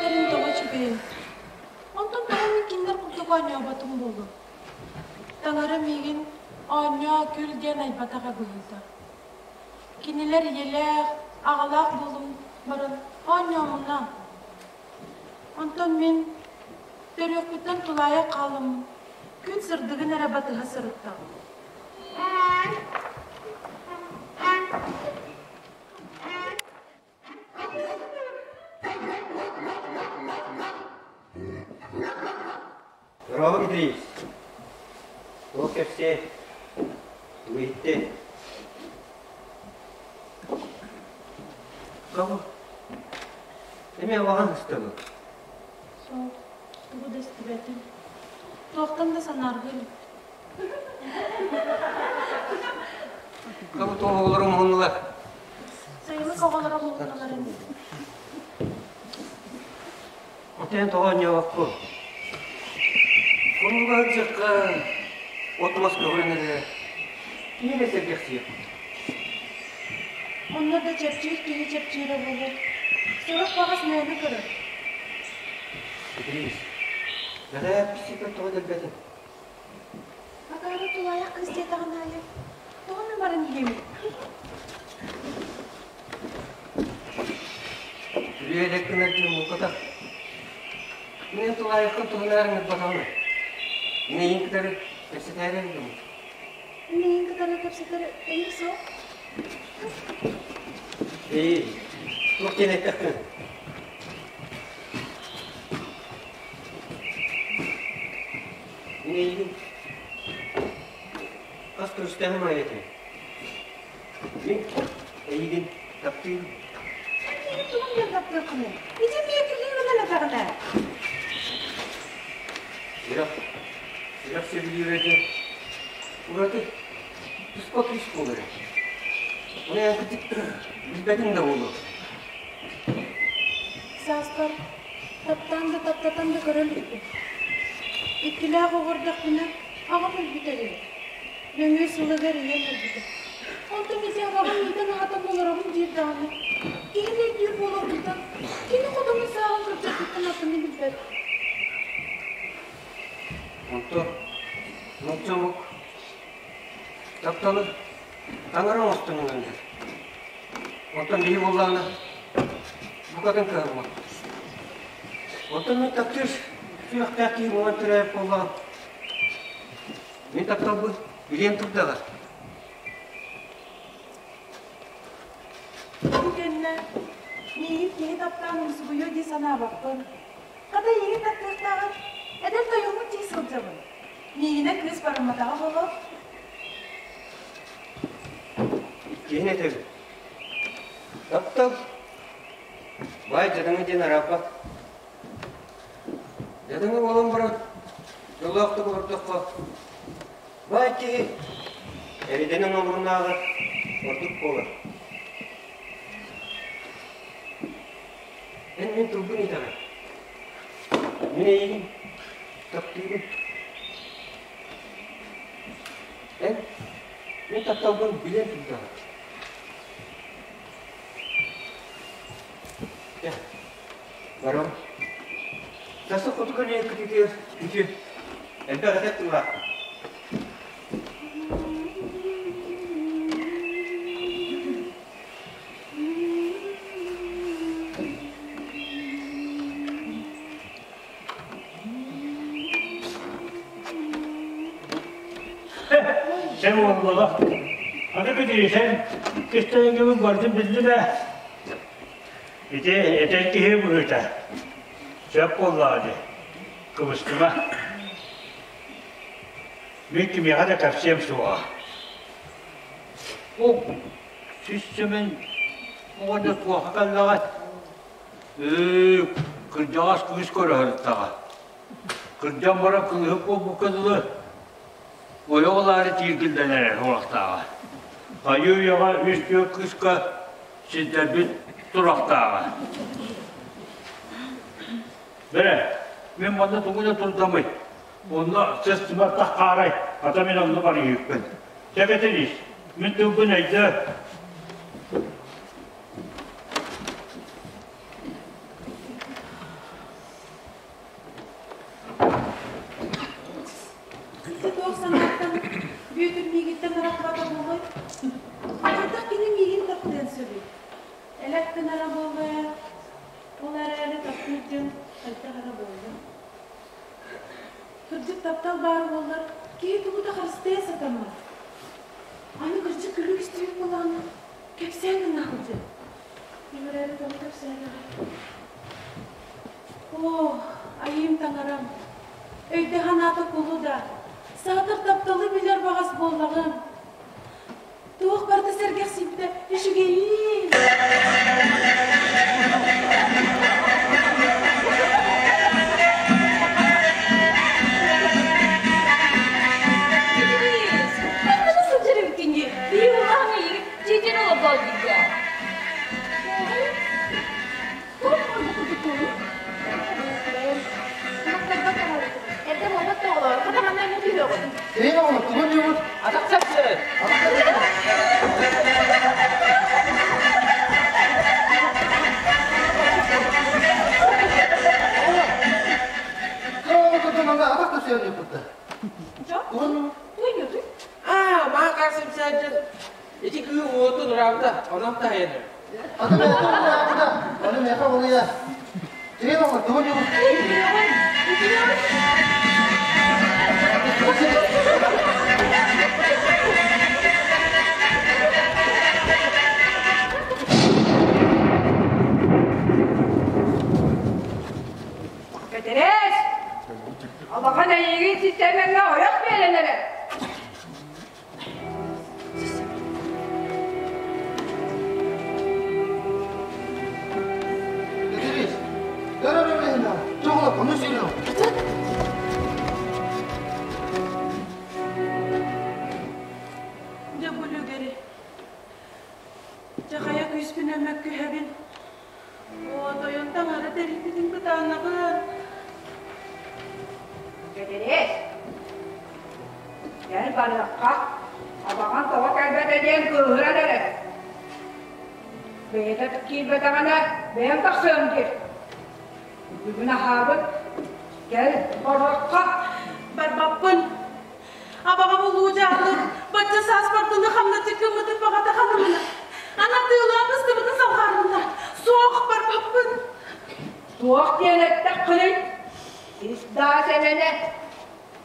этэрин тоҕо үчүгэйин. Онтон тоҕо мин кинилэр курдук оонньооботум буолуо? Таҥара миигин оонньоо, күл диэн айбатаҕа быһыыта. Кинилэр ийэлээх, аҕалаах буолан баран оонньоомуна. Онтон мин төрүөхпүттэн тулаайах хаалым, күн сырдыгын эрэ батыһа сырыттаҕым. Здорово, Дмитрий. Туох кэпсиэ? Тугу иһиттэ? Кого? Эмиэ улахан ыстыбыт. Суох, тугу да истибэтим. Туохтан да санааргыы илик. Кого туох оҕолору муһуннулар? Сайылык оҕолоро муһуннулар ини. Отен тоҕо оонньообоккун? Кулуга сылдьыахха от-мас көҕүрэн эрэ киһи эрэ сэргэхсийэр. Онно да чэпчиир киһи чэпчиирэ буолуо. Сорох баҕас мээнэ көрөр. Идрис, бэҕэһээ психикат тоҕо дэлбэтин? Акаары тулаайах кыыс диэтэҕин аайы тоҕо мин баран иһиэмий? Күлүө гынар диэн булбатах. Мин тулаайаххын туһунаарыҥ ырбатаҕына. Мин эйигин кытары кэпсэтээри ыллым. Мин эйигин кытары кэпсэтэр эйим суох. Эй, туох диэн эттэххин? Мин эйигин хас көрүстэҕим аайы этим. Мин эйигин таптыыбын. Миигин тугун диэн таптыаххыный? Ити эмиэ күлүү гынан этэҕинэ. Сүрэх, сүрэх сөбүлүүрэ диэн ураты туспа күүс буолар. Ону эн кырдьык билбэтиҥ да буолуо. Сааспар таптаан да таптатан да көрө иликпин. Иккилээх оҕо эрдэхпинэ аҕам өлбүтэ үһү. Нөҥүө сылыгар ийэм өлбүтэ. Онтон ити абаҕам иитэн аһатан олоробун диир даҕаны, киһини өйдүүр буолуохпуттан, кини хотонун сааҕын кырдьарбыттан атыны билбэт. Онтон нуучча омук тапталы таҥара оҥостон ылыннар. Оттон биһи буоллаҕына букатын кыһаллыбат. Оттон мин таптыыр сүрэхтээх киһи буолан төрөөбүт буоллаҕым. Мин тапталбын билиэн турдаҕа. Бу кэннэ миигин киһи таптаан умсугуйуо дии санаабаппын. Хата эйигин таптыахтааҕар эдэр тойоммут дии сылдьабын. Миигинэ кыыс барымматаҕа буолуо. Иккиһин этэбин. Таптал баай дьадаҥы диэн арааппат. Дьадаҥы буолан баран дьоллоохтук олордоххо баай киһи эридэнэн олорунааҕар ордук буолар. Эн мин тылбын итэҕэй. Мин эйигин таптыыбын. Эн мин тапталбын билэн турдаҕын. Дьэ, барам. Сасы хоту көлүйэ кытыытыгар үтүө, элбэх этэр тыллаах. Сен уоллаҕа. Аны бүтүрүсен кистэлэҥҥибин барытын биллим ээ. Ити этэр киһи быһыыта. Сөп буоллаҕа дии. Кыбыстыма. Мин кимиэхэ да кэпсиэм суоҕа. Ол сүүсчэмэн оҕонньор туохха кэллэҕэй? Ээ, кырдьаҕас кыыс көрө сырыттаҕа. Кырдьан баран кыыһы буолбукка дылы, ойох ылаары тииргиллэн эрэр сурахтааҕа. Хайыы-үйэҕэ үс-түөрт кыыска сирдэрбит сурахтааҕа. Бэрэ, мин манна тугу да турдамый, онно сыстыбат таххаарай, хата мин онно барыйыыкпын. Чэкэтин ис, мин тылбын өйдөө. буолла ээ. Ол эрээри таптыыр дьон хайдах эрэ буолла. Кырдьык таптал баар буоллар, киһи тугу да харыстыа сатаммат. Аны кырдьык күлүк истибит буоллаҕына, кэпсээн гына сылдьар. Ол эрээри тоҕо кэпсээтэҕэй? Оо, айыым таҥарам, өйдө-санаата кулу да, саатар тапталы билэр баҕас буоллаҕым. Туох барыта сэргэхсийбитэ үчүгэйиин! Кирилл, ханна сылдьар эбиккин дии? Биир улахан эйигин дьиэтин олордоо дииргэ. Эн оҕону тугун дьубут? Атах чапчы! Атах тапсыан Тугун Аа, маа карсым сәджен. Ити кыы уотун ураабыта, онон таһыйаныр. Аны мээхэ ураабыта, аны мээхэ улуйа. Эн оҕо тугун дьубут? Кэтэрээс! Абаҕан эйигин систиэмэҥҥэ ойох биэрэн эрэр. Кэтэрээс, көрөр-өрөһүнэ, чоҕулап, ону сүүрүө. Дьэ бу үлүгэри. Дьэ хайа күүспүн өмөккүһэбин. Оо, тойон таҥара тэрийбитин кытаанаҕын. Кэтэрээс! Кэл барыахха, абаҕаҥ тоҕо кэлбэтэ диэн кыыһыран эрэр. Бэйэтэ киирбэтэҕинэ бэйэм тахсыам диир. Бүгүн аһаабыт, кэл барыахха. Барбаппын. Абаҕам улуу дьаалы, бачча сааспар дылы хамначчы кыммытын баҕата ханымына. Ана тыылаан ыстыбытын салҕаарымына. Суох барбаппын. Туох диэн эттэххиний? Ис даа сэмэнэ,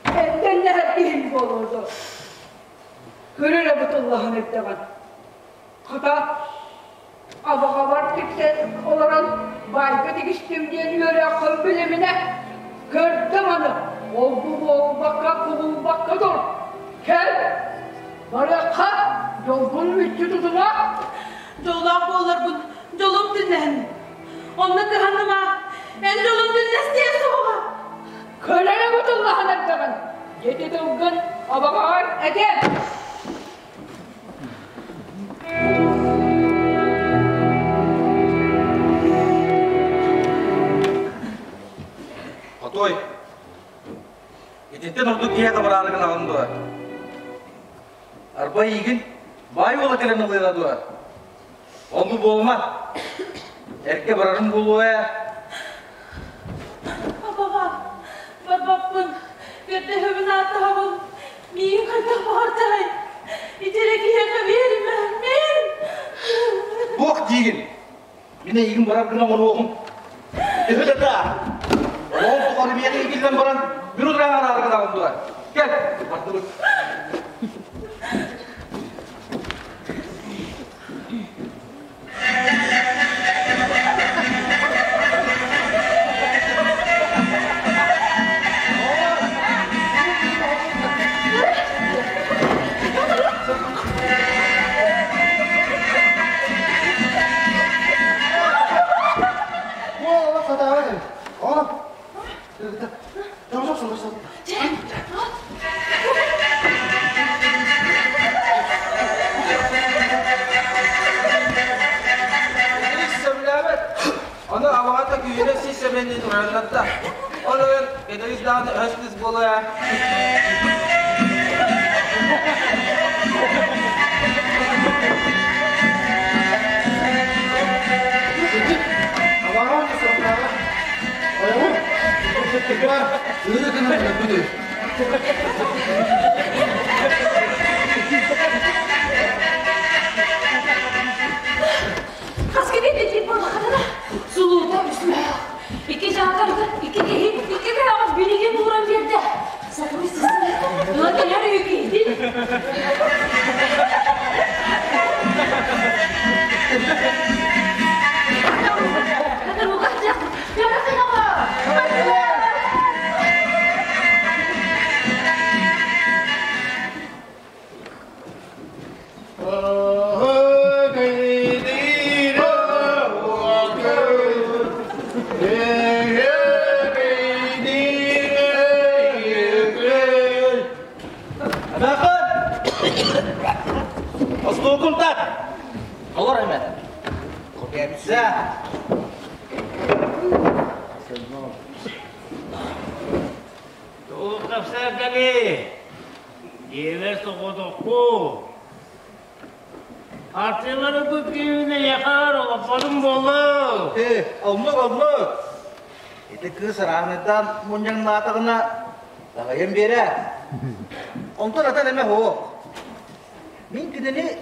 эрдэннэһэр киһим буолуо дуо? Көр эрэ бутуллаһан эрдэҕин. Хата, абаҕабар тиксэн олорон баайга тигистим диэн үөрээххин билиминэ, көрдөм аны, ол-бу буолбакка, кубулбакка тур. Кэл, барыахха, дьолгун мүччү тутума. Дьоллоох буоларбын дьолум түннэһин. Онно кыһаныма, эн дьолум түннэстиэ суоҕа. Көр эрэ бутуллаһан эрдэҕин, дьити тылгын абаҕаҕар этиэм. Отой, итинтэн ордук киһиэхэ бараары гынаҕын дуо? Арба эйигин баай уола кэлэн ылыаҕа дуо? Ол-бу буолума. Эргэ барарым буолуо ээ. Абаҕа, барбаппын, көрдөһөбүн ааттаһабын, миигин хайдах баҕардаай? Ити эрэ киһиэхэ биэримэ, мин! Туох диигин? Мин эйигин барар гына оҥоруоҕум. Төһө да даа. Ол тухары миэхэ иитиллэн баран, мин утаран араары гынаҕын дуо? Кэл, бардыбыт. Оҕо сатаабат эбит. Оҕо. Тоҕо сылдьар. Сөбүлээбэт. Ону абаҕата күүһүнэ сис сэмэнин ураннатта. Ол ойон Кэтэрис даҕаны өс кыс буолуо. Абаҕа сорохтооҕо. Ойоҕум. Ыры гынан өлбүтү. Хаска кэллэ диир буоллаххына. Тугу кэпсээтэлий? Дьиэбэр соҕотохпун. Артыылары бу түүн эйиэхэ олоппотум буолуо. Ээ, оннук, оннук. Ити кыыс ырааныттан мунньаҥнаатаҕына таҕайан биэрэ. Онтон атын эмэ суох. Мин кинини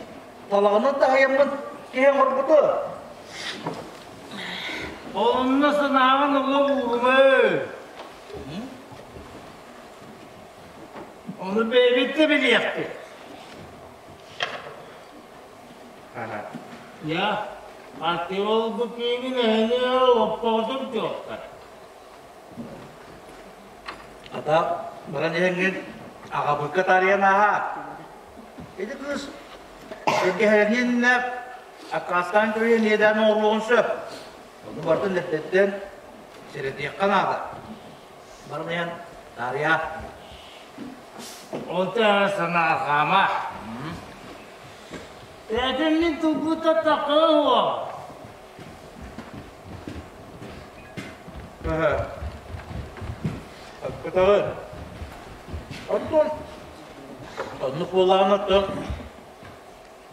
талаҕынан таһыйаммын киһи оҥорбуту. Онно санааҕын ыла уурума. Ону бэйэбит да билиэхпит. Я, артыол киинин эһэни олоппоҕутун туохтар. Ата баран иһэҥҥин аҕабыкка таарыйан ааһа. Ити кыыс эргэһэниэннэ аккаастаан көрүөн иэдээн оҥоруоҕун сөп. Ону барытын эрдэттэн сэрэтиэххэ наада. Баран иһэн таарыйа. Онто санаарҕаама. Этим мин тылбыта такого. Аккытаҕын. Оттон оннук буоллаҕына оттон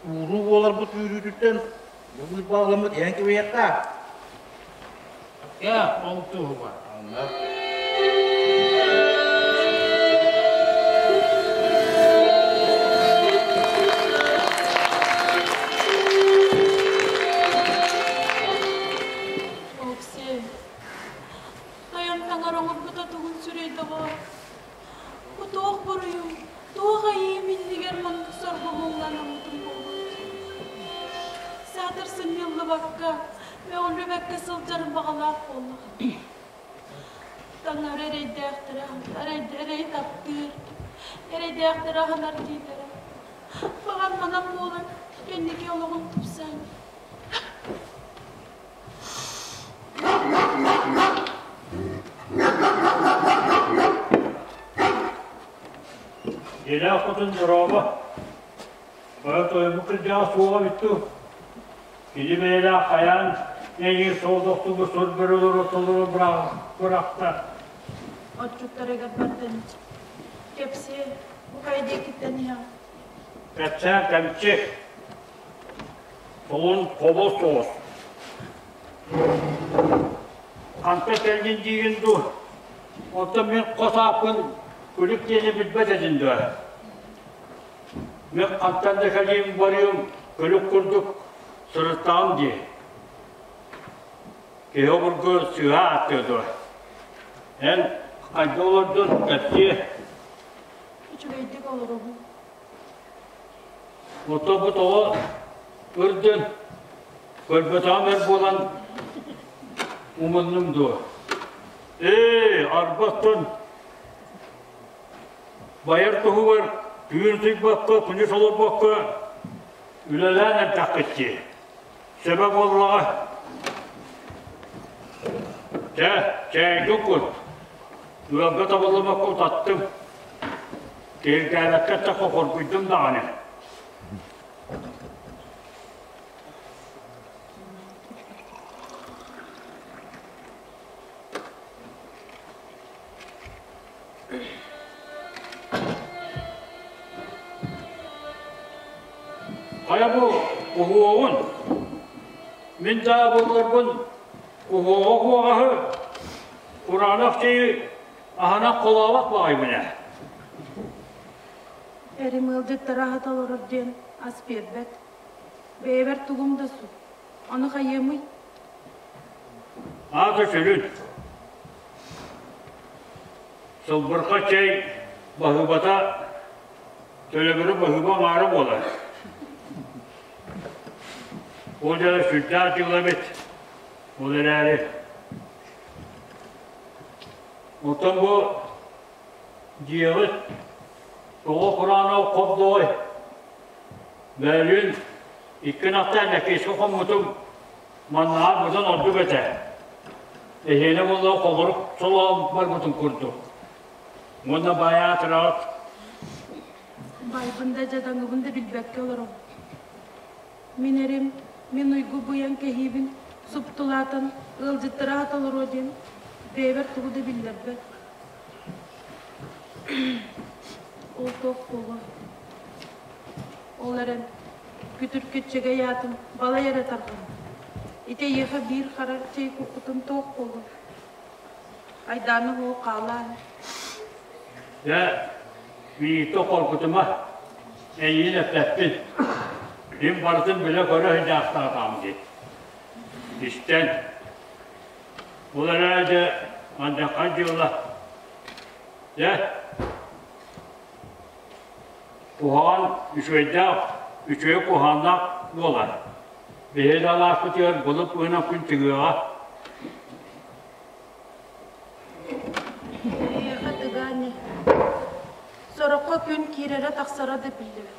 ууруу буоларбыт үүрүүтүттэн бүгүн баҕаламмыт иһэн кэбиһиэххэ. Ээ, ол туһугар. Онно. Окси, тойон таҥара оҥорбута тугун сүрэй доҕоор? Бу туох буруйум, туох айыым иннигэр маннык сорбоһууланаммытым буолуой? Саатар сынньыллыбакка, мөҕүллүбэккэ сылдьарым баҕалаах буоллаҕа. Таҥара эрэйдээхтэрэ эрэй таптыыр, эрэйдээхтэрэ аһынар дииллэрэ. Баҕар манан буолан кэнники олоҕум тупсан. Дьиэлээх хотун дорообо. Бары тойбу кырдьаҕас суоҕа бүттү. Кини бэйэлээх хайаан эйигин соҕотохтугу сур бөрөлөр ортолоро бырахта. Отчуттарыгар бардын. Кэпсиэ, бу хайа диэкиттэн иһэҕин? Кэпсээн кэмчи. Солун хобо соҕус. Хантан кэллин диигин дуу? Оттон мин хос ааппын күлүк диэни билбэт этин дуо? Мин хантан да кэлиим барыым күлүк курдук сырыттаҕым дии. Киһи обургу сыыһа ааттыа дуо? Эн хайда олордун, кэпсиэ. Үчүгэйдик олоробун. Оттон бу тоҕо ырдын, көрбөтөҕүм эр буолан умуннум дуо? Ээ, арбаттан байар туһугар түүн утуйбакка, күнүс олорбокко үлэлээн эрдэххит дии. Сөбө буоллаҕа. Чэ, чээйгэ кут. Ыалга табыллыбакка утаттым. Киһиргээбэккэ эттэххэ хоргуйдум даҕаны. Хайа бу уһуоҕун? Мин даа буолларбын уһуоҕа уһуоҕаһы кураанах чэйи аһынан холообот баҕайбын ээ. Эрим ыалдьыттара аһата олорор диэн ас биэрбэт. Бэйэбэр тугум да суох. Ону хайыамый? Аата сүрүн. Сылбырха чэй баһыыбата төлөбүрү баһыыба аҥаара буолар. Ол дьэ сүрдээх дьыала эбит. Ол эрээри Оттон бу дьиэҕит тоҕо кураанах хобдоҕой? Бөөлүүн икки ынахтаах лэкиэскэ хоммутум маннаҕа быдан ордук этэ. Эһиэнэ буолла холорук солоон барбытын курдук. Уонна баайаатыраҕыт. Байбын да дьадаҥыбын да билбэккэ олоробун. Мин эрим, мин уйгу быйаҥ кэһиибин. Суптулаатан ыалдьыттара аһата олоруо диэн бэйэбэр тугу да биллэрбэт. Ол туох буолуой? Ол эрэн күтүр күччэгэй аатым балай эрэ тарҕанар. Ити эйиэхэ биир хара чэй куппутум туох буолуой? Айдааны уол хаалаан. Дьэ, миигиттэн хоргутума, эйиин эппэппин. Мин барытын билэ-көрө сылдьаахтаатаҕым дии. Истэн, ол эрээри дьэ, мандьаххай дьыала. Дьэ, куһаҕан үчүгэйдээх, үчүгэй куһаҕаннаах буолар. Биһиги да алааспытыгар былыт быһынан күн тыгыаҕа. Эйиэхэ тыгаа ини. Сороххо күн киирэрэ-тахсара да биллибэт.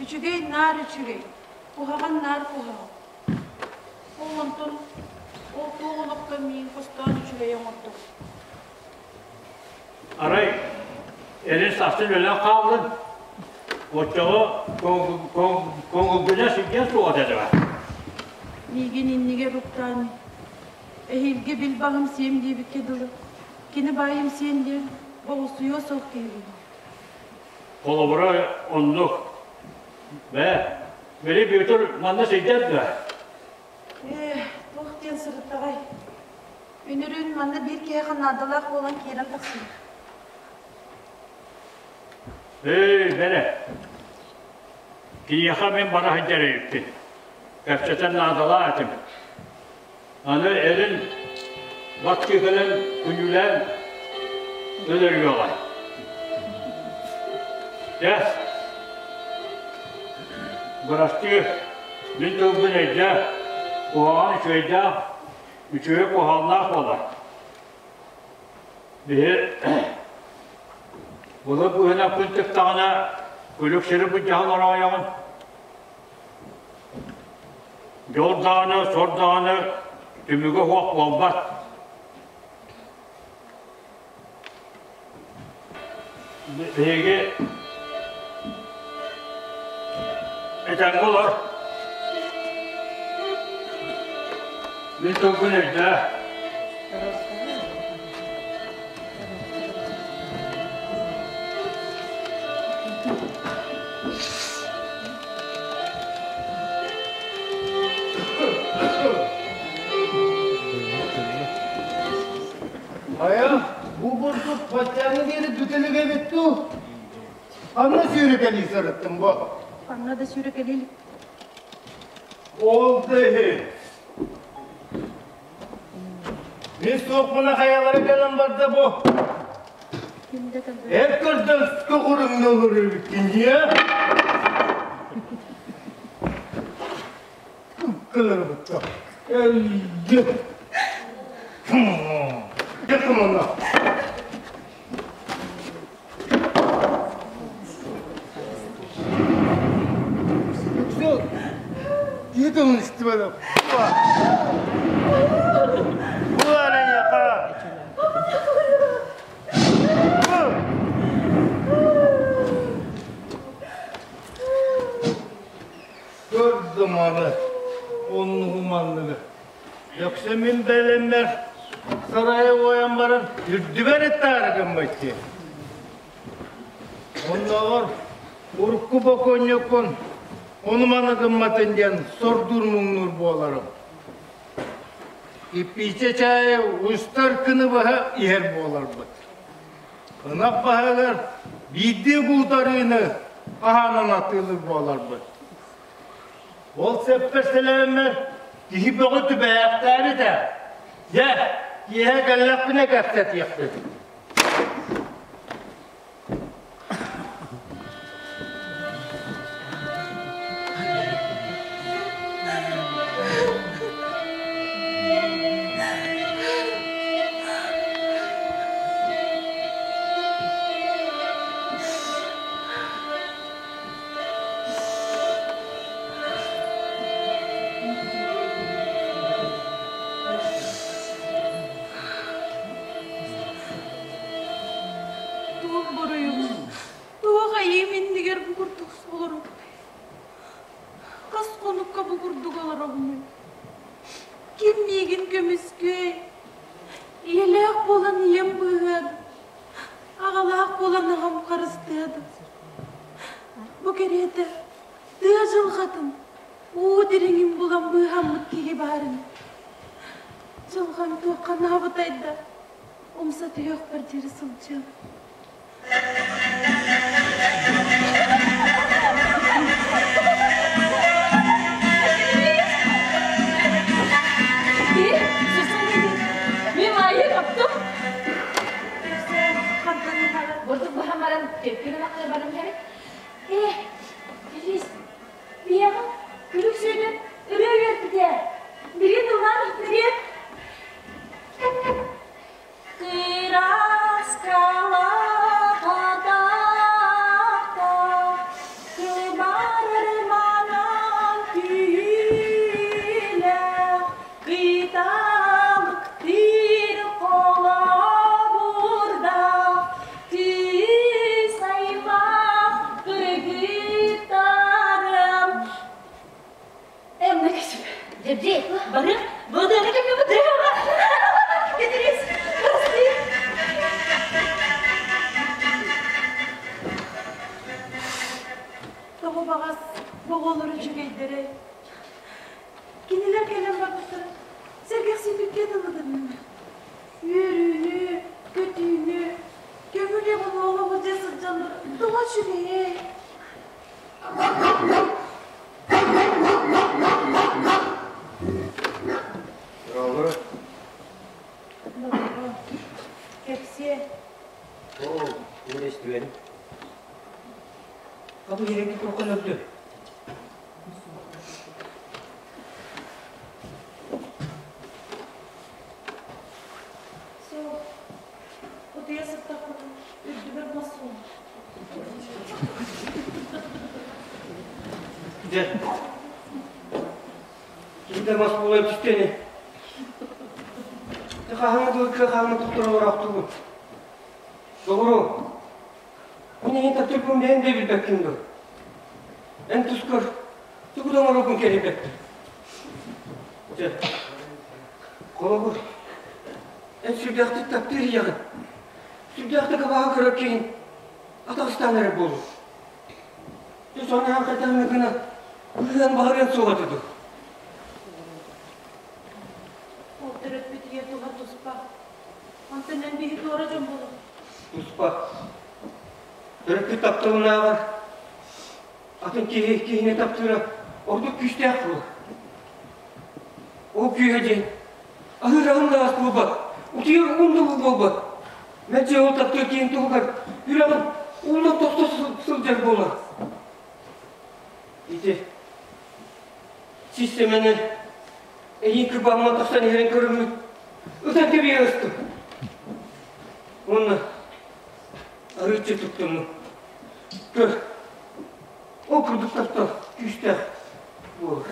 Үчүгэй наар үчүгэй, куһаҕан наар куһаҕан. Ол онтон ол туох олохто миин хостоон үчүгэй оҥордум. Арай эрин сахсын өлөн хааллын, оччоҕо көҥүлгүнэ сылдьыа суоҕа этэ Миигин иннигэр уктаан эһиилги бил баһым сиэм диэбиккэ дылы, кини баайым сиэн диэн боҕусуйуо суох киһибин. Холобура оннук. Бээ, били Бүөтүр манна сылдьар дуо? Ээ, туох диэн сырыттаҕай? Үнүрүүн манна биир киһиэхэ наадалаах буолан киирэн тахсыбыт. Эй, бэрэ, киниэхэ мин бара сылдьар эбиппин. Кэпсэтэн наадалаах этим. Аны эрин баттыы кэлэн күнүүлээн өлөрүөҕэ. Дьэ, бырастыы, мин тылбын өйдөө, куһаҕан үчүгэйдээх, үчүгэй куһаҕаннаах буолар. Биһи былыр быһынан күн тыктаҕына күлүк сири былдьаһан олороойоҕун. Дьол даҕаны, сор даҕаны түмүгэ суох буолбат. Биһиги этэҥҥэ олор. Мин тылбын өйдөө. Хайа, бу бурдук баччааҥҥа диэри бүтэлик эбит дуу? Ханна сүүрэкэлии сырыттыҥ бу? Ханна да сүүрэкэлии Ол да иһин. Мин суохпуна хайалара кэлэн барда бу? Эр көрдөн көҕүрүҥҥэ олорор эбиккин дии, Кылырбытта. Өлдү. Дьэ, Все, киһи тылын истибэтэх. Бу эйиэхэ. Көрдүм аны, оннугу-манныгы. Өксө мин бэлэммэр сарайы уойан баран үрдүбэр ыттаары гыммыт Оннооҕор урукку бокуонньуккун ону-маны гымматын диэн сордуур-муҥнуур буоларым. Иппиичэ чаайы устар күнү быһа иһэр буоларбыт. Ынах баһыгар биирдии бултарыыны хаһаанан атыылыыр буоларбыт. Ол сөпкө сэлээммэр киһи бөҕө түбэһээхтээбит ээ. Дьэ, киэһэ кэллэхпинэ кэпсэтиэхпит. миигин көмүскүөй? Ийэлээх буолан ийэм быыһыан, аҕалаах буолан аҕам харыстыа да. Бу кэриэтэ тыа дьылҕатын, уу дириҥин булан быыһаммыт киһи баарын. Дьылҕам туохха анаабытай да, умса түһүөхпэр диэри сылдьыам. Мин айы таптым. Бурдук баһан баран төппүн ынахтар барым иһэбит. Э, Филис, биһиэхэ күлүк сүүнүн ырыа үөрпүтэ. Билин ыллаан иһиттэрин. Кыраскалаах атахта кымарманан түүлээх кыталык тир холобурдаах кыыс аймах кыргыттарым Эмне кесип. Дебди, бары, быдыгы кемге быдыгы. Идрис, прости. Тоҕо баҕас оҕолор үчүгэйдэрэ. Кинилэр кэлэн барбыттара сэргэхсийбиккэ дылыгынным. Үөрүүнү, көтүүнү, көҥүл эҕин олоҕу дьэ сылдьаллар тоҕо үчүгэйэй. Дорооборо. Дорообо. Кэпсиэ. Оо, мин истибэтим. Хабы иһэрги туохха өлөрдү? Суох. Утуйа сыттахпына үрдүбэр мас суох. Дьэ, ким да мас буолан түстэни. Хаһаҥы дылы хаһаҥы туттар олороохтугун. Доҕору, мин эйин таптырбын бэйэм да билбэккин дуо? Эн тускар тугу да оҥороргун кэрэйбэппин. Дьэ, холобур, эн сүрдээхтик таптыыр ийэҕин, сүрдээхтик абааһы көрөр киһин атаҕастаан эрэр буолуо. Дьэ, сонно хайдаҕына гына быыһыан баҕарыан суоҕа этэ дуо? Ол төрөппүт ийэ туһа туспа. Онтон эн биһи туора дьон буолуо. Туспа. Төрөппүт тапталынааҕар атын киһи киһини таптыыра ордук күүстээх буолар. Ол күүһэ диэн аһыыр да ас буолбат, утуйар уун да буолбат. Мэлдьи ол таптыыр киһин туһугар үрэҕин ууллан тохто сылдьар буолар. Ити сис сэмэнэ эйиин кырбамман тахсан иһэрин көрөммүт ытан кэбиһэ ыстым. Уонна арыычча туттуммут. Көр, ол курдук таптал күүстээх буолар.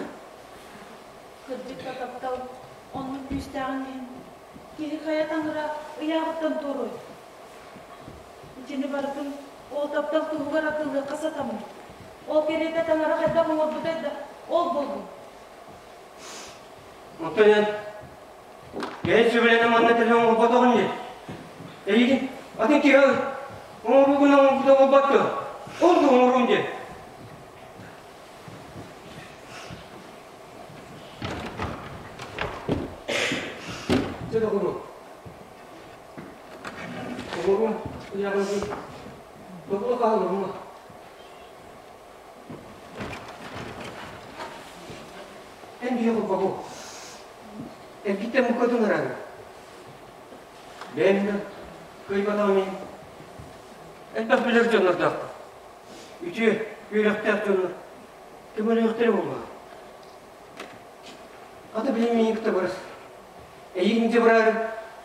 Кырдьык да таптал оннук күүстээҕин иһин киһи хайа таҥара ыйааҕыттан туоруой? Итини барытын ол таптал туһугар атыылыахха сатаммыт. Ол кэриэтэ таҥара хайдах оҥорбутай да, ол буоллун. Оттон эн бэйэҥ сүбэлэнэн манна кэлэн оҥорботоҕун дии. Эйигин атын киһи оҥоруугун оҥорбута буолбат дуо? Ол да оҥоруум диэн. Дьэ доҕорум, оҕорум ыйаҕын тобула хаалырма. Эн биһи холбоһу. Эргиттэн букатын ыраан. Бэйэм да кыайбатаҕым иһин элбэх билэр дьоннордоохпун. Үтүө, үөрэхтээх дьоннор көмөлөһүөхтэрэ буолуо. Хата билин миигин кытта барыс. Эйигин дьэ бараары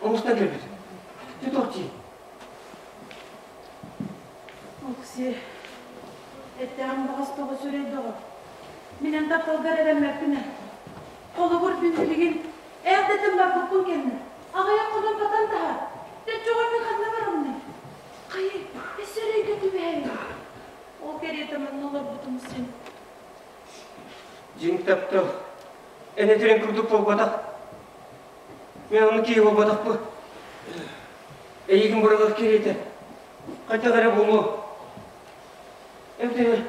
оҥостон кэлбитим. Дьэ туох дии? Окси, эттэҕим баҕас тоҕо сүрэй доҕор. Мин эн тапталгар эрэммэппин ээ. Холобур, мин билигин эрдэтин барбыппын кэннэ аҕыйах хонон батан таһаар. Төччөҕөр мин ханна бараммыный? Хайы, өссө эрэйгэ түбэһэбин. Ол кэриэтэ манна олорбутум син. Дьиҥ таптал эн этэрин курдук буолбатах. Мен ону киһи буолбатахпын. Эйигин быраҕыах кэриэтэ. Хайдах эрэ буолуо. Эбэтэр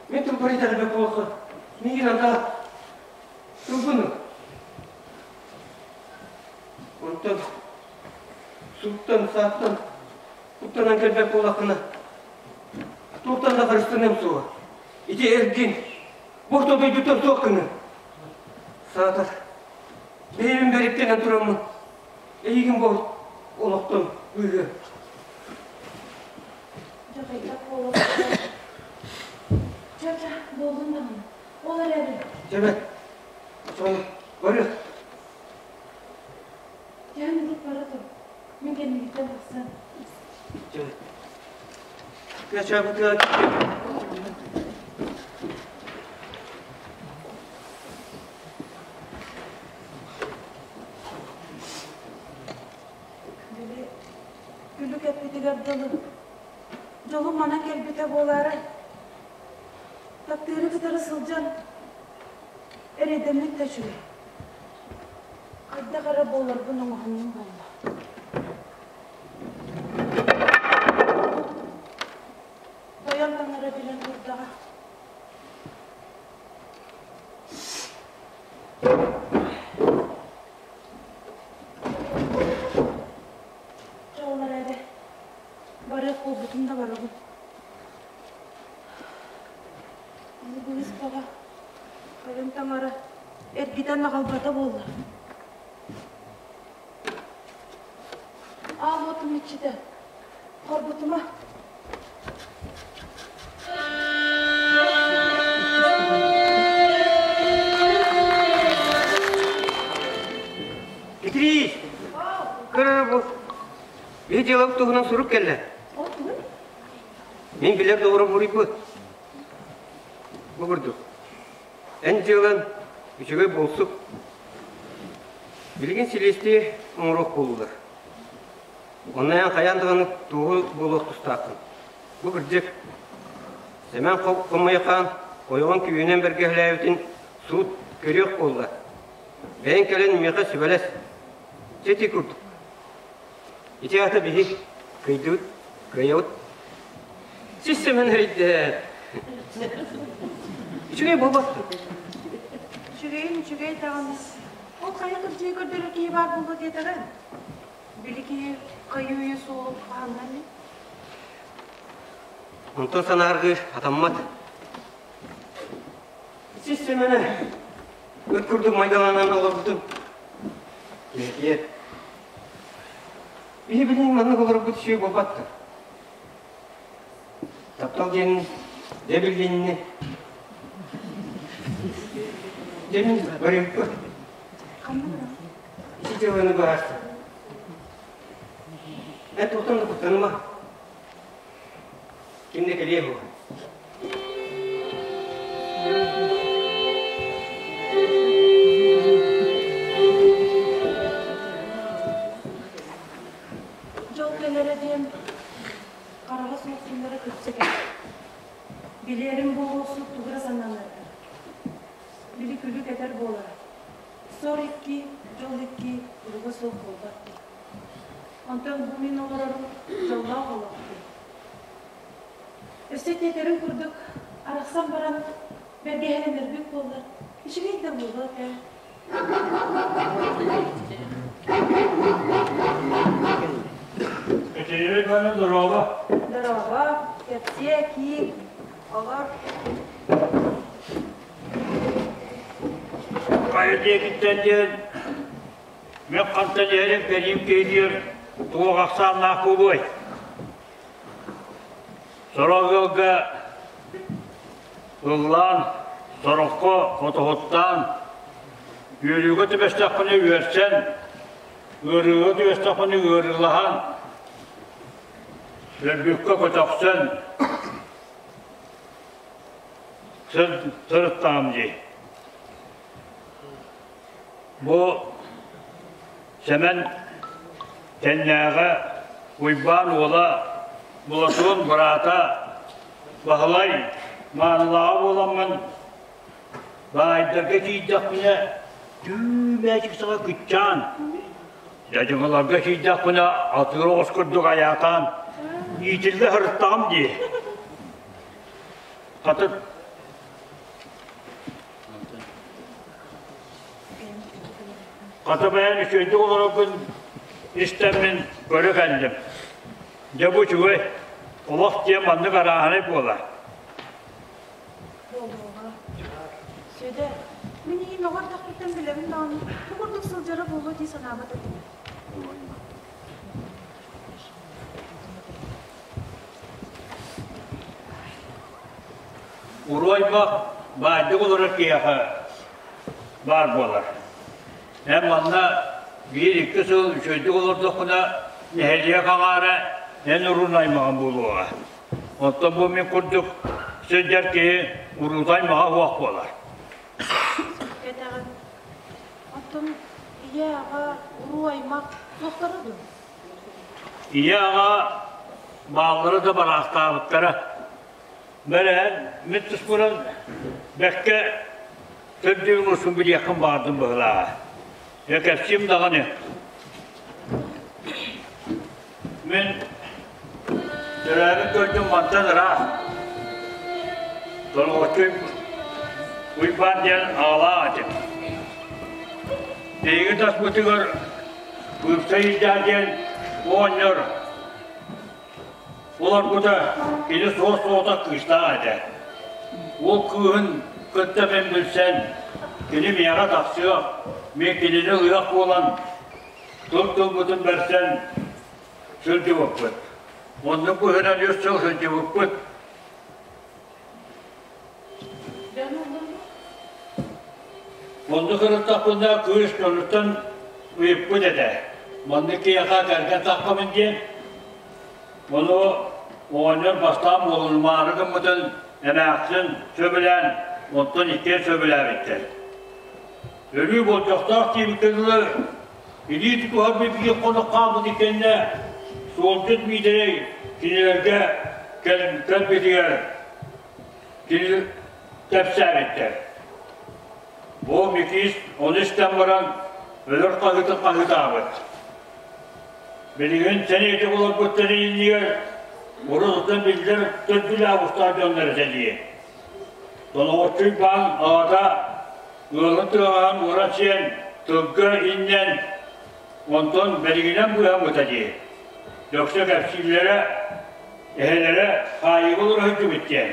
мин тылбар итэҕэйбэт буолуохха. Миигин анда тылбын Онтон суттан, сааттан куттанан кэлбэт буоллаххына, туохтан да харыстаныам суоҕа. Ити эргин, орто дойдуттан суох гыныам. Саатар, бэйэбин бэриктэнэн тураммын, эйигин бу олохтон быыһыам. Дьэ, хайдах буолуох Чэ, чэ, буоллун даҕаны. Ол эрээри. Чэ, сону, барыах. Дьэ, ытык бара тур. Мин кэннигиттэн тахсан. Чэ. Кэчэбытыа Били, күлүк эппитигэр дылы, дьолум манан кэлбитэ буолаарай? Таптыыры кытары сылдьан, эрэйдэммит да үчүгэй. Хайдах эрэ буоларбын оҥоһуннум буолла. Тойон таҥара билэн турдаҕа. Дьэ ол эрээри барыах буолбутум да барабын. Аны быыс баҕа тойон таҥара эргитэн аҕалбата буоллар. Аал уотум иччитэ, хоргутума. Петрий! Көрөр бу. Биһи дьыалабыт туһунан сурук кэллэ. Мин билэр доҕорум суруйбут. Бу курдук. Эн дьыалан үчүгэй буолсук. Билигин силиэстийэ оҥоруох буоллулар. Онно эн хайаан даҕаны туоһу буолуох тустааххын. Бу кырдьык. Сэмэн Хомойхаан ойоҕун күүһүнэн бэргэһэлээбитин суут көрүөх буолла. Бэйэҥ кэлэн миэхэ сүбэлэс. Чэ ити курдук. Ити аата биһи кыйдыбыт, кыайабыт. Сис Сэмэн эрийдэ. Үчүгэй буолбат. Үчүгэйин үчүгэй даҕаны. Ол хайа кырдьыгы көрдөрөр киһи баар буолуо диэтэҕин. Били киһи хайыы-үйэ суолун хаһанна ини. Онтон санааргыы атаммат. Сис Сэмэнэ ыт курдук майгыланан олорбутум. Киһитиэ. Биһи билигин маннык олорбут үчүгэй буолбат дуо? Таптал диэн дьэ билинни. Дьэ мин барыахпын. Ити дьыаланы быһаарсан. Эн туохтан да куттаныма. Ким да кэлиэ буолуо. Дьол кэлэрэ диэн хараҕа суох суннара кырдьык эбит. Билэрим буолуохсут тугу эрэ сананыахтар. Били күлүк этэр буолара. Сор икки, дьол икки, уруга суох буолбат дии. Онтон бу мин олорорум дьоллоох олох дии. Өссө тиэтэрин курдук арахсан баран бэргэһэлэнэрбит буоллар, үчүгэй да буолуо этэ. Кэтэйэр Ивановна, здорово. Здорово. Кэпсиэ, киир, олор. Хайа диэкиттэн диэн мен хантан иһэрин бэриим киһи туох ахсааннаах буолуой? Сорох ыалга ыллаан, сороххо хотоһуттаан, үөрүүгэ түбэстэххинэ үөрсэн, ыарыыга түбэстэххинэ ыарыылаһан, өлбүккэ көтөхсөн сырыттаҕым дии. Бу Сэмэн Тэннээҕэ Уйбаан уола Былатыан быраата Баһылай маанылааҕа буоламмын баайдарга киирдэхпинэ. Түү мээчик саҕа кыччаан, дьадьыҥаларга киирдэхпинэ атыыр оҕус курдук айаатаан, иитиллэ сырыттаҕым дии. Хата Хата бэйэн үчүгэйдик олороргун истэммин көрө кэллим. Дьэ бу үчүгэй, олох диэн маннык арааһынай буолар. Буолуоҕа. Сүөдэр, мин иһин оҕо эрдэхпиттэн билэбин даҕаны, бу курдук сылдьара буолуо дии санаабат этим. Уруойбах баайдык олорор киһиэхэ баар буолар. Эн манна биир-икки сыл үчүгэйдик олордоххуна, нэһилиэк аҥаара эн уруун аймаҕын буолуоҕа. Оттон бу мин курдук сылдьар киһи уруута аймаҕа суох буолар. Кэтэҕин. Оттон ийэ-аҕа, уруу аймах суохтара дуо? Ийэ-аҕа бааллара да бараахтаабыттара. Бэрээн, мин туспунан бэккэ төрдүөн устун билиэххин баҕардым быһылааҕа. Дьэ кэпсиим даҕаны. Мин төрөөбүт дойдум мантан ыраах. Тоноҕоччуй Уйбаан диэн аҕалаах этим. Биһиги таспытыгар Быыпсай Илдьаа диэн оҕонньор Олорбута кини суос-суота кыыстаах этэ. Ол кыыһын кытта мин билсэн, кини миэхэ тахсыах, мин кинини ылыах буолан, тыл-тылбытын бэрсэн сылдьыбыппыт. Оннук быһынан үс сыл сылдьыбыппыт. Оннук ырыттахпына кыыс дьонуттан ыйыппыт этэ. Маннык киһиэхэ кэргэн таххабын диэн. Ону оҕонньор бастаан буолунумаары гыммытын эмээхсин сөбүлээн, онтон иккиэн сөбүлээбиттэр. Өлүү болдьохтоох диэбиккэ дылы, илии тутуһар биир хонук хаалбыт иккиэннэ суолдьут Миитэрэй кинилэргэ кэлбитигэр Кини кэпсээбиттэр. Бу Микиис ону истэн баран өлөр хаһыытын хаһыытаабыт. Билигин сэниэтик олорбуттарын иннигэр урут-утан биллэр төрдүлээх устаах дьоннор этэ дии. Тоноҕоччуй баан аҕата ыалын тыаҕаһын уоран сиэн тылга иннэн онтон бэригинэн быыһаммыта дии. Дөксө кэпсииллэрэ Эһэлэрэ хаайыыга олоро сылдьыбыт диэн.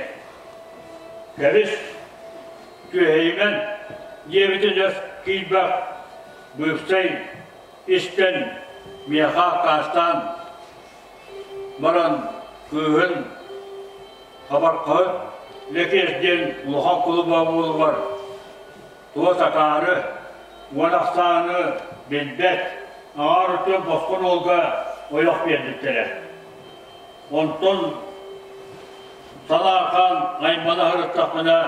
Кэбис, түөһэйимэн диэбитин өс киирбэх быыпсай истэн миэхэ аккаастаан баран кыыһын хабархаһыт Лэкиэс диэн улахан кулуба буолугар туос акаары уон ахсааны билбэт аҥаар өттүн босхо уолга ойох биэрбиттэрэ. Онтон салаакаан аймана сырыттахпына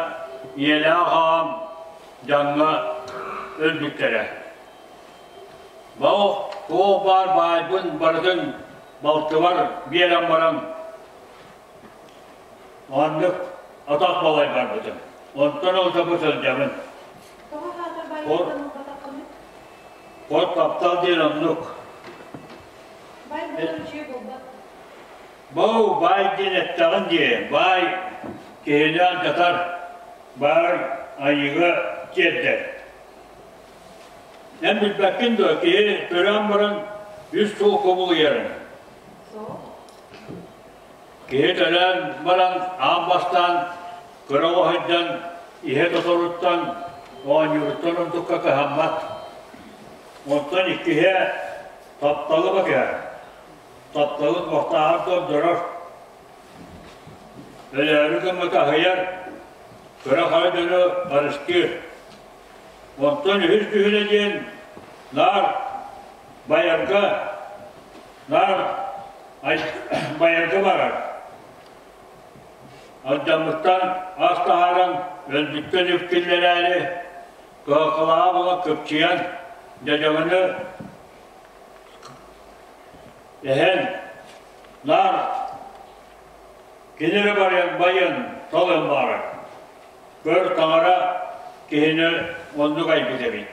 ийэлээх аҕам дьаҥҥа өлбүттэрэ. Баох туох баар баайбын барытын балтыбар биэрэн баран маннык атах балай барбытым. Онтон ылса бу сылдьабын. Тоҕо хаатар баайыттан ылбатаххыный? Хор таптал диэн оннук. Баай буолар үчүгэй буолбат. Бау, баай диэн эттэҕин дии. Баай киһини алдьатар, баай айыыга тиэрдэр. Эн билбэккин дуо, киһи төрөөн баран үс сыл кубулуйарын. Киһи төлөөн баран аан бастаан кыра оҕо сылдьан иһэ тоторуттан, оонньууруттан ордукка кыһаммат. Онтон иккиһэ тапталы бакыһар. Тапталын туохтааҕар көрдөрөр. Өлөөрү гыммыт аһыйар, кыра-хара дьону харыстыыр. Онтон үһүс дьүһүнэ диэн наар байарга, наар байарга барар. Алдьаммыттан ас таһааран, өлбүттэн үп киллэрээри, кыһалҕалааҕа буола кыпчыйан, дьадьаҥыны эһэн, наар кини эрэ барыан байыан, талыан баҕарар. Көр, таҥара киһини оннук айбыт эбит.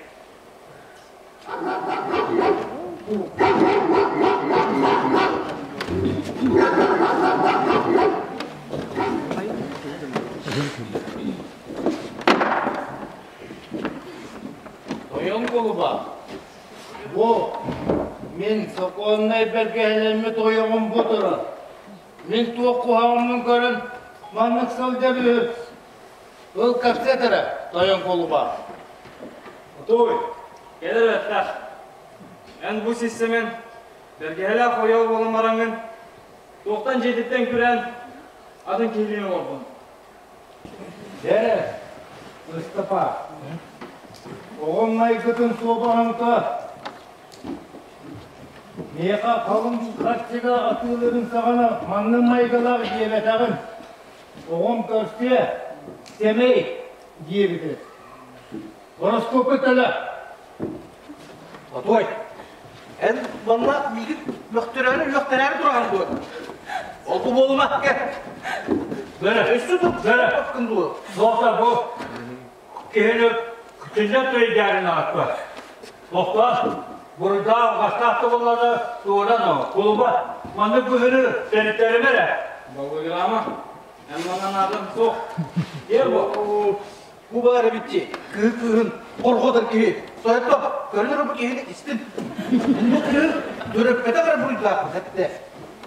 Тойон кулуба, бу мин сокуоннай бэргэһэлэммит ойоҕум бу турар. Мин туох куһаҕаммын көрөн маннык сылдьар үһү. Ыл кэпсэт эрэ, тойон кулуба. Отуй, кэлэр өттөх. Эн бу сиссэмэн бэргэһэлээх ойоҕо буолан бараҥҥын, туохтан дьиэтиттэн күрээн атын киһилиин олордуҥ. Дьэ, Ыстапа, оҕом майгытын суобаһыҥка миэхэ халыҥ харчыга атыылыырын саҕана маннык майгылаах диэбэтэҕим. Оҕом көрсүө, сэмэй диэбитэ. Гороскопы төлө. Отой, эн манна миигин мөхтөрөөрү үөхтэрээри тураҕын дуо? Ол бу буолума, кэл. Бөрө, Өссө да бөрө, дуо? Доктор бу киһини күтүннэн төйдээрин аатта. Тохтоос, буруйдаах алҕастаах да буоллаҕына туоран о, кулуба, маннык быһыыны тэниттэримэ эрэ. Балыгырама, эн манна наадам суох. Киэр бу. Бу баар эбит дии, кыһы кыыһын хорҕотор киһи. Тойотто, көрүнэр бу киһини истин. Бу кыыһы төрөппөтөх эрэ буруйдаахпыт эттэ.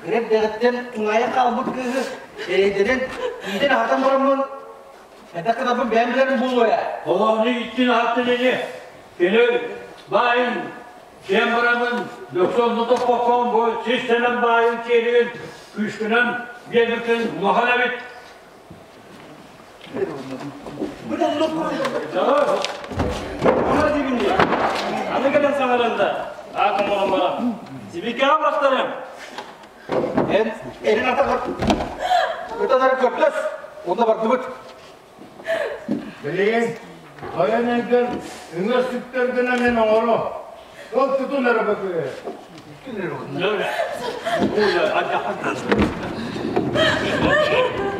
Кыра эрдэҕиттэн туҥаайа хаалбыт кыыһы эрэйдэнэн, иитэн-аһатан бараммын, хайдах гынарбын бэйэм билэрим буолуо ээ. Холоону ииттин аһаттын ини. Кини баайын сиэн бараммын, дөксө онно топпоккоон бу сис сэнэн баайын сиэригин күүскүнэн биэрбиккин улахан эбит. Аны дибин дии. Аны кэлэн саҥаран да, аат оҥорон баран. Сибикэҕэ бырахтарым. Эн эрин атаҕар ытанары көрдөс, онно бардыбыт. Билигин тойон эргэр үҥэр сүктэр гына мин оҥоро. Ол тутун эрэ бөкүө.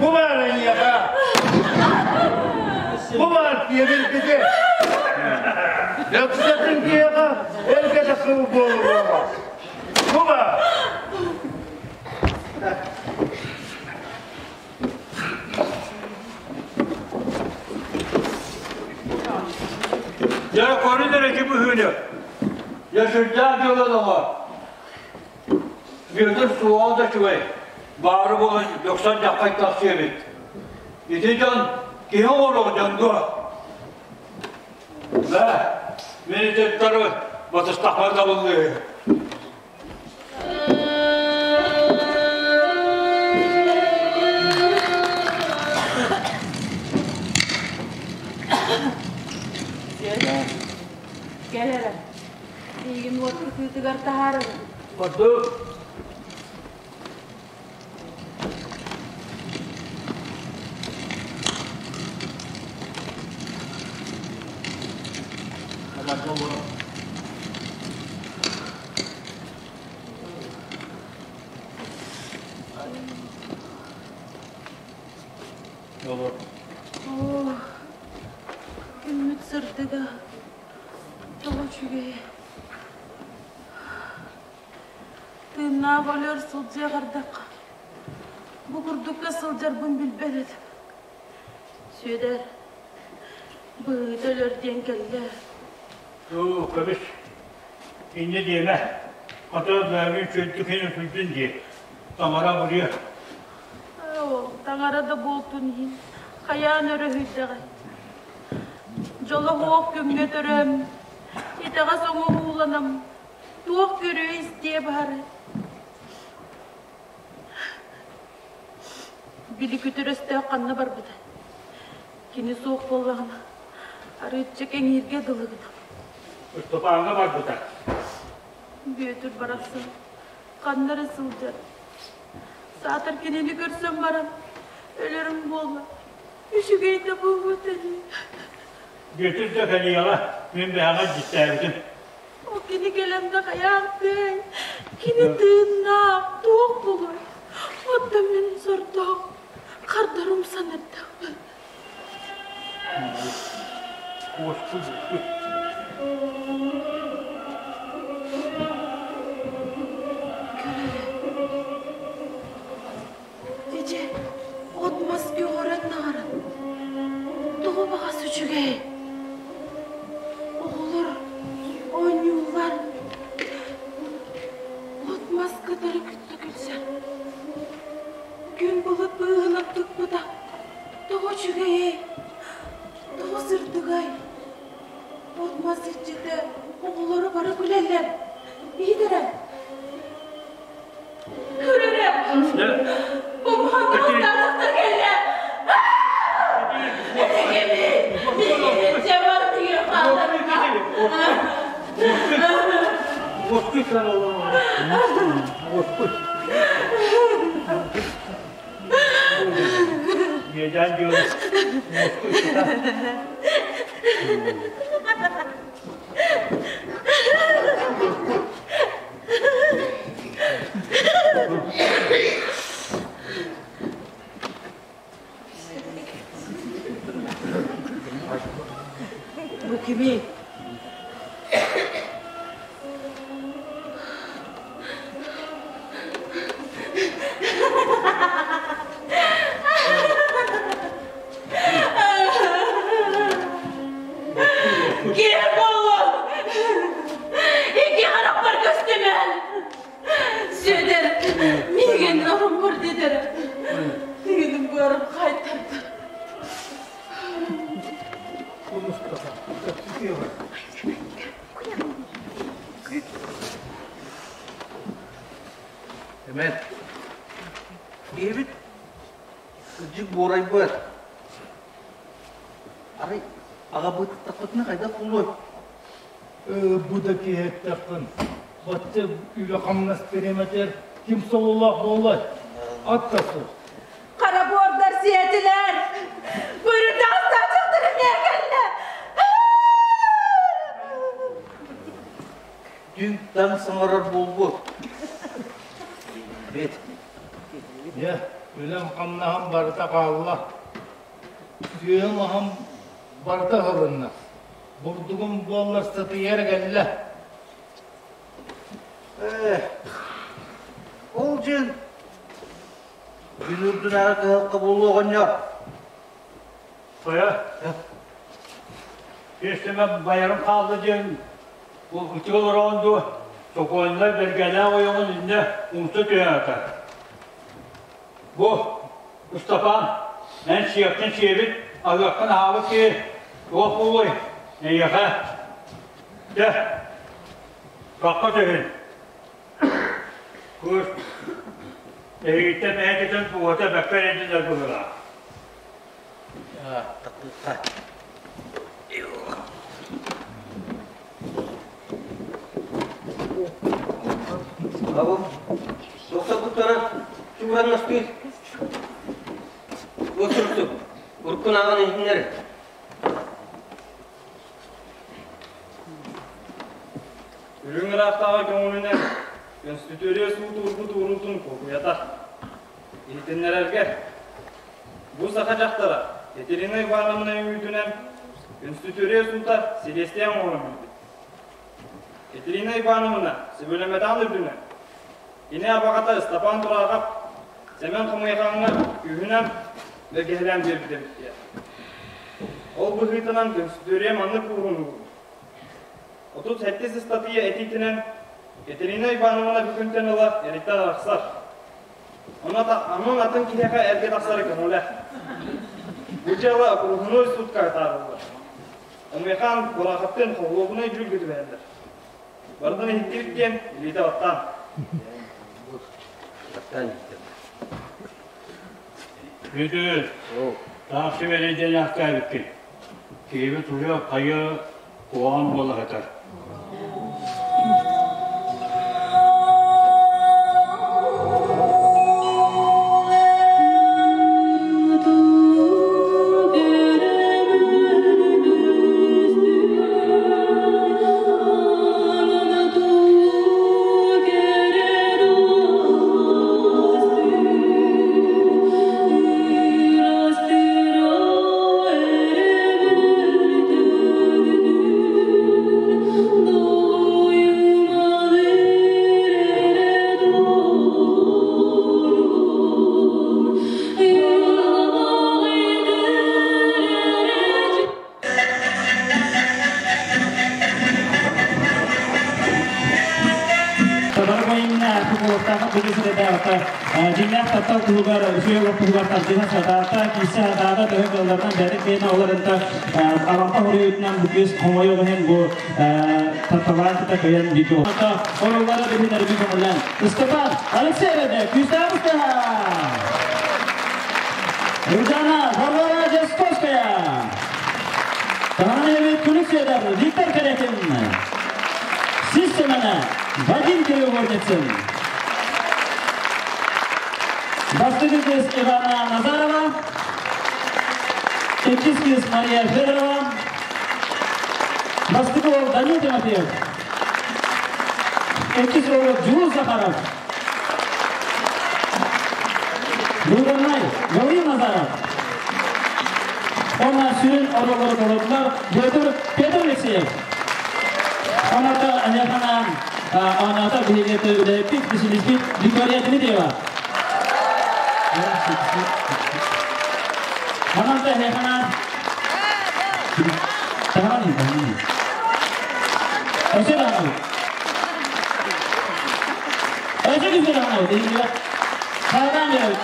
Бу баар эйиэхэ. Бу баар тиэбилбити. Дөксөтүн киэхэ эргэ тахсыбыт буолуоҕа. Бу баар. Дьэ, көрүн эрэ ити быһыыны. Дьэ, сүрдээх дьыала доҕор. Бүөтүр суоҕа да үчүгэй. Баары буолан дьохсон дьаххай тахсыа эбит. Ити дьон киһи оҥоруох дьон дуо? Бэ, мин ититтары батыстахпар табыллыыһы. Сүөдэр, кэл эрэ. Миигин уот кытыытыгар таһаарыҥ. Ордук. Оо, күммүт сырдыга тоҕо үчүгэй. Тыыннаах өлөр сылдьыах ардахха, бу курдукка сылдьарбын билбэт этим. Сүөдэр, быһыыта өлөр диэн кэллэ. Оо, көбүс, инньэ диэмэ. Хата бөөлүүн чөлтүк иһин утуйдун дии. Таҥара абырыа. Оо, таҥара да буолтун иһин, хайаан өрөһүйдэҕэй. Дьоло суох күҥҥэ төрөөм, итэҕэс оҥоһууланам, туох көрүө-истиэ баарай? Били күтүр өстөөх ханна барбыта? Кини суох буоллаҕына, арыычча кэҥииргэ дылы гынам. Ыстапааҥҥа барбыта. Бүөтүр барахсан ханна эрэ сылдьар. Саатар кинини көрсөн баран, өлөрүм буолла. Үчүгэй да буолбут ини. Бүөтүр да кэлиэҕэ, мин бэһэҕэ дьиттээбитим. Ол кини кэлэн да хайаахтыай, кини тыыннаах, туох буолуой? Оттон мин сордоох, хардарым санардахпын. Куоспут. Иһит эрэ. Көр эрэ. Бу таатахтар кэллэ. Уоскуй сан Уоскуй. Иэдээн дьыала. Уоскуй сыта. Бу кими? Киһи буолуон! Икки харахпар көстүмэн! Сүөдэр, миигин оруммур дедер. Тыыным быарым хайтарда. Эмэн, киһибит кырдьык буорайбыт. Арай аҕабыттахпытына хайдах буолуой? Бу да киһи эттэххин, бачча үлэ-хамнас бириэмэтигэр ким сололоох буолуой? Ат да суох. Хара буордар сиэтилэр! Бырытаас таачахтар эмиэ кэллэ! Түҥ-таҥ саҥарар буолбут. Бит. Дьэ, үлэм-хамнаһым барыта хаалла. Сүөһүм-аһым барыта ыһылынна. Бурдугум буоллар сытыйар кэллэ. Ээ, ол дьин күн үрдүнээҕи кыһалҕа буолуо оҕонньор. Хайа, Киэстэмэ байарым хаалла диэн ытык олороҕун дуо? Сокуоннай бэргэлээх ойоҕун иннэ умса түһээтэ. Бу, Ыстапаан, эн сиэххин сиэбит, аһыаххын аһаабыт киһи туох буолуой эйиэхэ? Дьэ, хахха түһүн. Кыыс эһигиттэн мэһэйдэтэн туоһата бэккэ эрэйдэнэр быһыылаах. Таппыкка. Абы, тоқсаппыттара чугураннастыы. Отурту, уруккун ааҕан иһиннэр. Үрүҥ ыраахтааҕы көҥүлүнэн Конституция суут уурбут уурутун куокуйата. Иһитиннэрэргэ бу саха дьахтара Екатерина Ивановна үҥүүтүнэн Конституция суута силиэстийэ оҥорон билбит. Екатерина Ивановна сөбүлэммэтэҕин үрдүнэн кини абаҕата Ыстапаан Тураахап Сэмэн Хамыйахаҥҥа күүһүнэн бэргэһэлээн биэрбит эбит диэн. Ол быһыытынан Конституция маннык ууруун уурбут. 37 ыстатыйа этиитинэн Екатерина Ивановна бүгүнтэн ыла эриттэн арахсар. Онон атын киһиэхэ эргэ тахсары көҥүлэ. Бу дьыала окружной суутка таһаарыллар. Омуйхан Кураховтыын холуобунай дьүүлгэ түбэһэллэр. Барытын иһиттибит диэн илиитэ баттаан. Бүдүр, таах сибэлэйдэн ахтаабыккын. Киһибит уже хайа куһаҕан буола сытар. Дьиҥнээх таптал туһугар, үчүгэй олох туһугар тардыһа сатаата, киирсэ сатаата, төһө кыалларынан бэйэтин бэйэтин олорунта абаҥха хоруйутунан бу кыыс хомойуох иһин бу тапталаан кыта кыйан бииргэ Ороллара билинэрби көҥүллээн Ыстапан Алексеевна Күүстээҕ Ружана Варвара Дьасковская Таһааневит Күлүк Сүөдэр Виктор Кэрэтин Сис Сэмэнэ Вадим Кирилловницын Бастакы кыыс Ивана Назарова Иккис кыыс Мария Федорова Бастакы уол Данил Тимофеев Иккис уол Дьулус Захаров Быыбарнай Гаврил Назаров Уонна сүрүн оруоллары толордулар Петр Петр Алексеев. Оната эһиэхэ оната биһиги үлэһиппит, специалиспит Виктория Дмитриева. Онон эһиэхэ Таһаҕан Өсө даҕаны. Өсө күнү даҕаны. Хайаан беребит.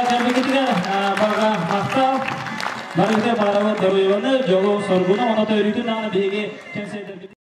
Кэлбикитигэр барҕа махтал. Барыгыта баарабыт доруйуону, дьолу, соргуну, оното өрүүтүн даҕаны биһиги кэнсиэрдэрбит.